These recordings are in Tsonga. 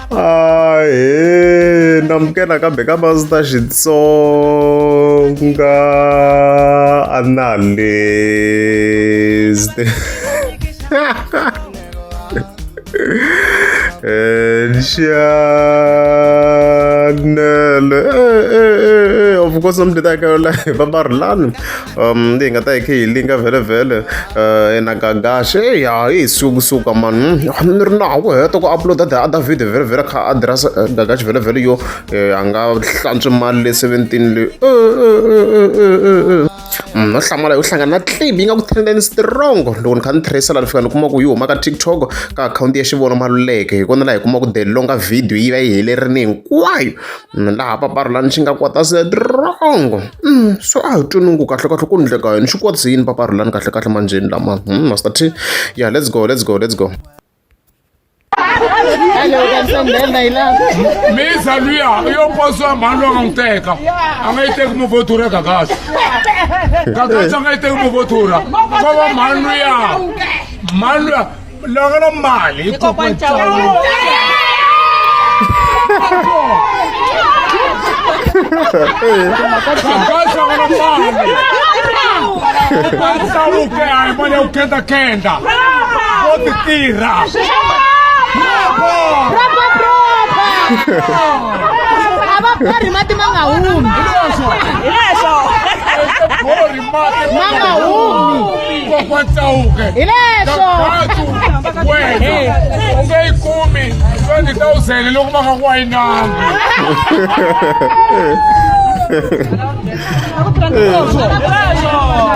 Ahee namukela kambe ka Master Xitsonga analyst channel of course namuntlha ta ka la hi va Rhulani leyi nga ta hi khe hi linga vhele na Gagash ya hi sukusuka mani ni ri na ha ku heta ku upload the other video vhele vhele kha address Gagash vhele vhele yo a nga hlantswi mali le 17 leyi no hlamala yo hlangana na clip yi nga ku trendeni strong loko ni kha ni tracer laha ni fika ni kuma ku yi huma ka TikTok ka akhawunti ya Xivono Maluleke hi kona laha hi kuma ku the longer video yi va yi helerile hinkwayo laha paparhulani xi nga kwata strong so a hi twini ku kahle kahle ku ndleka yini xi kwatise yini paparhulani kahle kahle manjheni lama Master T yeah, let's go, let's go, let's go. Misa luya yo poswa mhani loyi a nga n'wi teka a nga yi teki movha yo thura Gagash Gagash a nga yi teki movha yo thura ko va mhani luya mhani luya la nga na mali hi kokwana Gagash a nga na mali kokwana Chauke a hi mali ya ku kenda kenda vo ti tirha. A va borhi mati ma nga humi. Hileswo. Borhi mati ma nga humi. Kokwana Chauke. Hileswo. Wena u nge yi kumi 20,000 loko va nga ku wayinangi.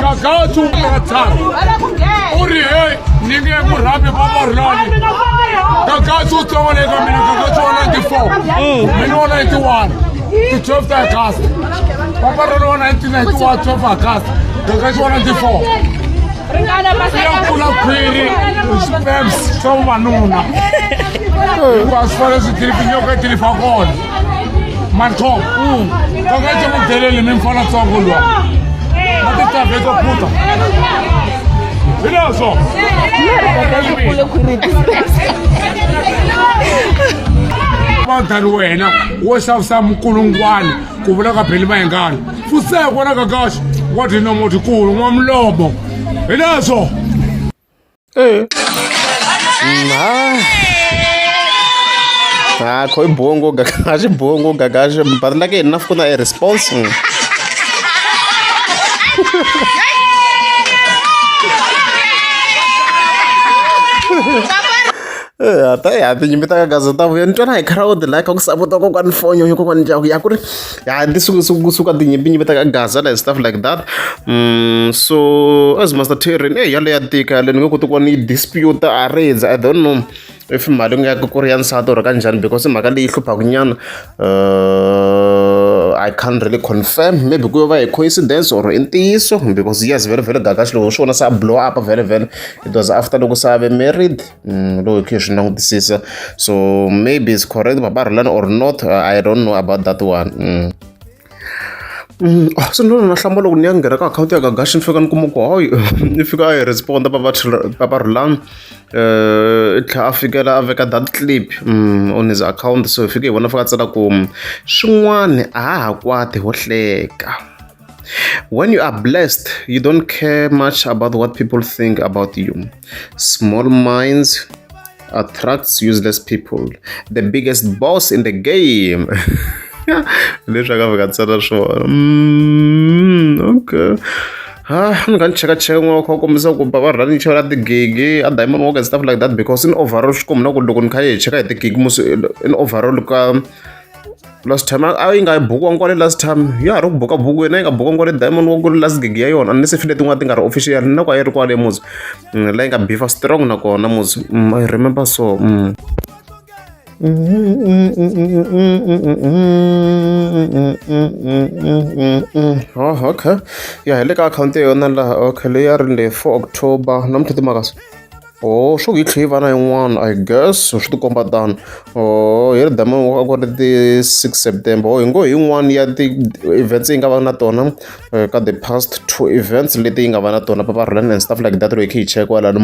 Gagachu u ri hey ni nge ku rhambi paparhulani Gagachu u tsongo le ka mina Gagachu wa 94 mina wa 91 ti 12 ta August paparhulani wa 1991 12 August Gagachu wa 94 ya pfula khwiri sperms swa vavanuna hikuva swi fanele swi tilifi nyoka yi tilifa kona Marco, Gagachu mu deleli mi mfana tsongo luwa na titabhe to phuta hi leswo vadani wena wo xavisa minkulungwani ku vula ka Benny Mayengani fuseko na Gagash wa tinomo tikulu n'wa milomo hi leswo. Ha kho i bongo Gagash bongo Gagash but like enough ku na a response. Ta ya tinyimpi ta ka Gaza ta vuya ni twa na hi crowd la kha ku sapota kokwani Fonyo kokwani Njaku ya ku ri ya ti suka tinyimpi nyimpi ta ka Gaza and stuff like that. So as Master Terry eh yale ya tika yale ni nge koti ku va ni yi dispute a rindza. I don't know if mali nga ku ri ya nsati or ka njhani because mhaka leyi hluphaka nyana I can't really confirm, maybe ku yo va hi coincidence or i ntiyiso because yes vhele vhele Gagash loko swi vona se a blow up vhele vhele it was after loko se a ve married loko hi kha hi swi langutisisa so maybe it's correct Papa Rhulani or not, I don't know about that one. Oh, se ni na hlamula loko ni ya nghena ka akhawunti ya Gagash ni fika ni kuma ku hayi ni fika a yi responda Papa Rhulani i tlhela a fikela a veka that clip on his account so hi fike hi vona fika a tsala ku swin'wana a ha ha kwati ho hleka. When you are blessed, you don't care much about what people think about you. Small minds attracts useless people. The biggest boss in the game. Leswi a nga fika tsala swona. Okay. Ha, ni kha ni cheka cheka n'wana kha kombisa ku Papa Rhulani chela tigigi a Diamond Walk and stuff like that because in overall swi komba na ku loko ni kha hi cheka hi tigigi musi in overall ka last time a yi nga bukiwa kwale last time ya ha ri ku buka buku yena yi nga buka kwale Diamond Walk last gig ya yona unless if letin'wana ti nga ri official na ku a yi ri kwale muzi la yi nga beefa strong nakona muzi I remember so. Oh, okay ya hi le ka akhawunti ya yona laha okay leyi ya ri le 4 October namuntlha timaka so. Oh swo ku yi tlhe yi va na yin'wana I guess swi tikomba tano. Oh hi ri Damian a ku ri ti 6 September oh hi ngo hi yin'wana ya ti-events yi nga va na tona ka the past two events leti yi nga va na tona Papa Rhulani and stuff like that loko hi kha hi cheka kwalano.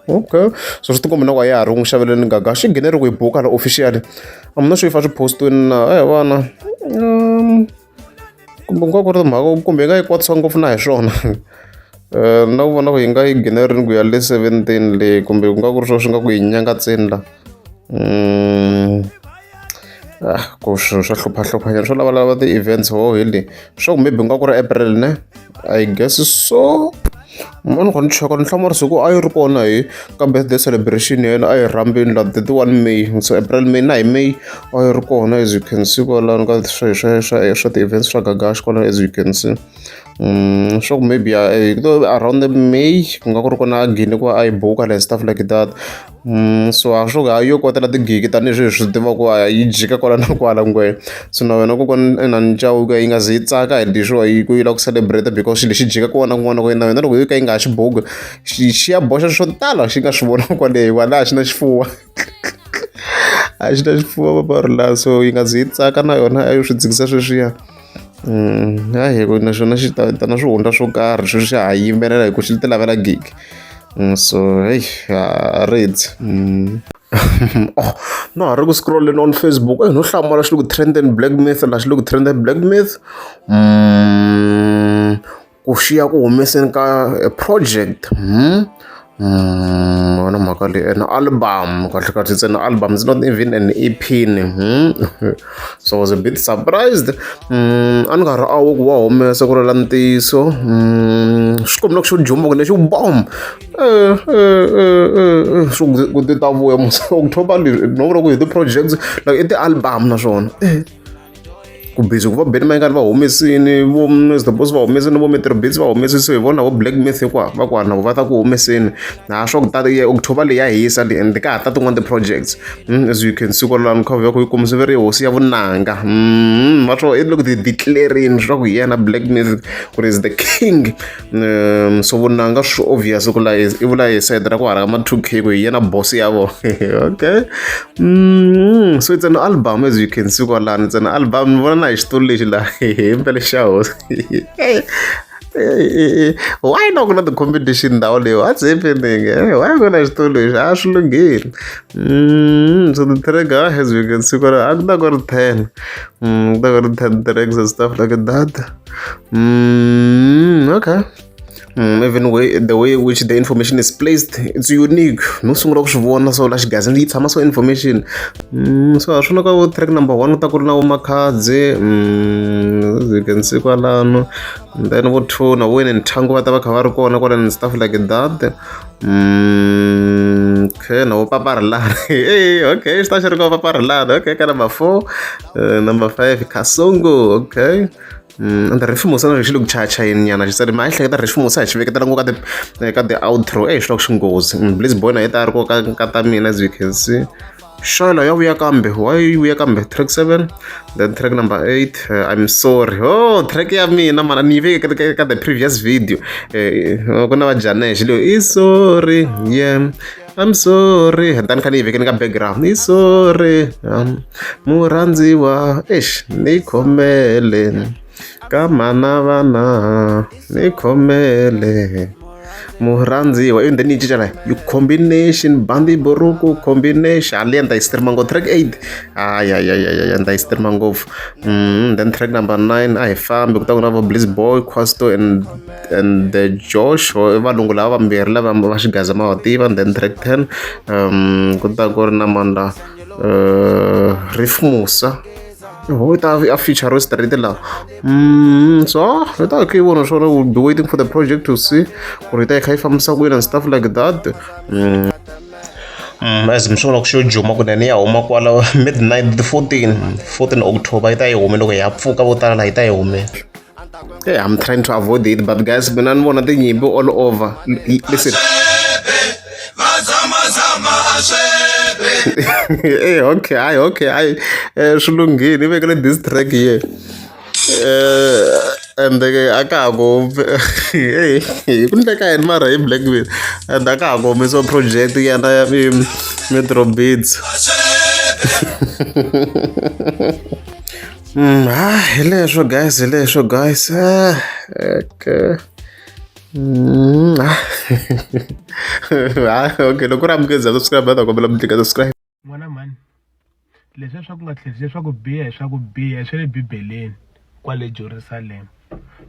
Okay so swi tikomba na ku a ya ha ri n'wi xaveleni Gaga xi ngheneri ku yi buka la officially I'm not sure if a swi post-iwini na eh vana kumbe ku nga ku ri timhaka kumbe yi nga yi kwatisa ngopfu na hi swona na ku vona ku yi nga yi nghene rini ku ya le 17 le kumbe ku nga ku ri swona swi nga ku yi nyangatseni la ah ku swilo swa hluphahlupha swo lavalava ti-events ho hi le swa ku maybe ku nga ku ri April ne I guess so a ni kha ni cheka ni hlamarisa ku a yi ri kona hi ka birthday celebration ya yena a yi rhambini la 31 May so April May na hi May a yi ri kona as you can see kwalano ka swa swa swa swa ti-events swa Gagash kwalano as you can see swa ku maybe around the May ku nga ku ri kona a gine ku va a yi buka and stuff like that. So a swo ha yo kotela tigigi tanihileswi hi swi tivaka ku a yi jika kwala na kwala ngwe so na wena kokwana na Chauke yi nga ze yi tsaka hi leswiwa yi ku yi lava ku celebrate because xilo xi jika kun'wana na kun'wana ku na wena loko yo ka yi nga ha xi buki xi xi ya boxa swo tala xi nga swi vona kwale hikuva laha xi na xifuva a xi na xifuva papa ri laha so yi nga ze yi tsaka na yona a yo swi dzikisa sweswiya. Hayi hi ku na xona xi ta ta na swihundla swo karhi sweswi xa ha yimbelela hi ku xi ti lavela gig so heyi ha ridzi. Oh na ha ri ku scroll-eni on Facebook no hlamala xi le ku trend-eni Black Myth la xi le ku trend-eni Black Myth ku xiya ku humeseni ka project yona mhaka leyi an album kahle kahle it's an album it's not even an EP ni so I was a bit surprised a ni nga ri awu ku wa humesa ku rila ntiyiso swi komba ku xo jumba ku lexi bom swi ku ti ta vuya musi October no vula ku hi ti-projects like i ti-album naswona. Ku busy ku va Benny Mayengani va humesini vo Mr Boss va humesini vo Metro Beats va humesini so hi vona vo Black Myth hinkwavu va kwala va ta ku humeseni na swa ku ta October leyi ya hisa leyi and ka ha ta tin'wani ti-projects as you can see kwalano cover ya ku yi kombisa ve ri hosi ya vunanga va swo i loko ti declare-ini swa ku hi yena Black Myth ku ri is the king so vunanga swi obvious ku la i vula hi side ra ku hala ka ma 2K ku hi yena boss ya vona okay so it's an album as you can see kwalano it's an album ni vona na hi xitulu lexi la hi mpela xa hosi why na ku na ti-competition ndhawu leyi what's happening why ku na xitulu lexi a swi lunghile so the track as you can see kwala a ku ta ku ri 10 ku ta ku ri 10 tracks and stuff like that. Okay. Even way, the way which the information is placed it's unique no sungula ku swi vona so la xigazini yi tshama so information so a swi na ka track number 1 ku ta ku ri na vo makhadzi as you can see kwalano and then vo 2 na vo wena nthangu va ta va kha va ri kona kwala and stuff like that okay na vo paparhelana hey, okay xi ta xi ri ka paparhelana okay ka number 4 number 5 Kasongo okay and Riff Musa na xi le ku chayachayeni nyana xi sale ma hleketa Riff Musa hi xi veketela ngopfu ka ti ka the outro eh xi loko xi nghozi Bliss Boy na yi ta ri ko ka ka ta mina as you can see Shoyela ya vuya kambe why yi vuya kambe track 7 then track number 8 I'm sorry oh track ya mina mana ni yi veke ka ka the previous video ku na va Janesh leyo i sorry yeah I'm sorry then kha ni yi vekeni ka background i sorry murhandziwa eish ni khomele ka mana vana ni khomele murhandziwa even then yi cinca la you combination bandi buruku combination haliya ni ta yi streama ngopfu track 8 ayayayaya ni ta yi streama ngopfu then track number 9 a hi fambi ku ta ku na vo Bliss Boy Questo and the Josh i valungu lava vambirhi lava va xigaza ma va tiva and then track 10 ku ta ku ri na mani la Riff Musa ho ta a feature straight laha so hi ta kha yi vona swona we'll be waiting for the project to see ku ri ta yi kha yi fambisa ku yini and stuff like that as mi swi vona ku xo juma kunene ya huma kwala midnight the 14 October yi ta yi hume loko hi ya pfuka vo tala laha yi ta yi hume. Hey, I'm trying to avoid it, but guys, mina ni vona tinyimpi all over. Listen. Hey, okay, hayi, okay, hayi. Swi lunghile, yi vekele this track here. Ende a ka ha ku hi ku ndleka yini mara hi Black Beat and a ka ha ku humesiwa project yana ya Metro Beats. Ha hi leswo guys hi leswo guys okay. Okay loko ku ri amukeza subscribe va ta kombela mi tlika subscribe. N'wana mhani leswiya swa ku nga tlherisi swa ku biha hi swa ku biha swa le bibeleni kwale Jerusalem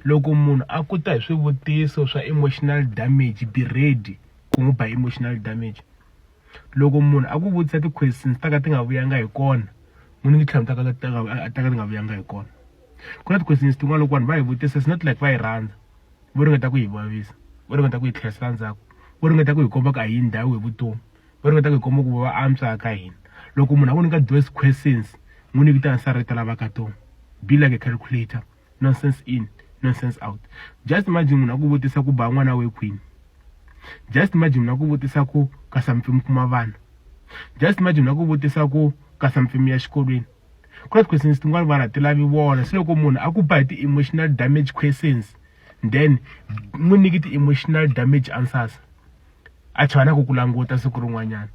loko munhu a ku ta hi swivutiso swa emotional damage be ready ku n'wi ba emotional damage loko munhu a ku vutisa ti-questions ta ka ti nga vuyanga hi kona n'wi nyiki tinhlamulo ta ka ta ka ti nga vuyanga hi kona ku na ti-questions tin'wana loko vanhu va hi vutisa it's not like va yi rhandza vo ringeta ku hi vavisa vo ringeta ku hi tlherisela ndzhaku vo ringeta ku hi komba ku a hi ndhawu hi vutomi va ringeta ku hi komba ku va antswa ka hina loko munhu a ku nyika those questions n'wi nyiki ti-answer leti lavaka tona be like a calculator nonsense in nonsense out just imagine munhu a ku vutisa ku ba n'wana we kwini just imagine munhu a ku vutisa ku kasi mpfimi kuma vana just imagine munhu a ku vutisa ku kasi mpfimi ya xikolweni ku na ti-questions tin'wana vanhu a ti lavi vona se loko munhu a ku ba hi ti-emotional damage questions then n'wi nyiki ti-emotional damage answers a chava na ku ku languta siku rin'wanyana.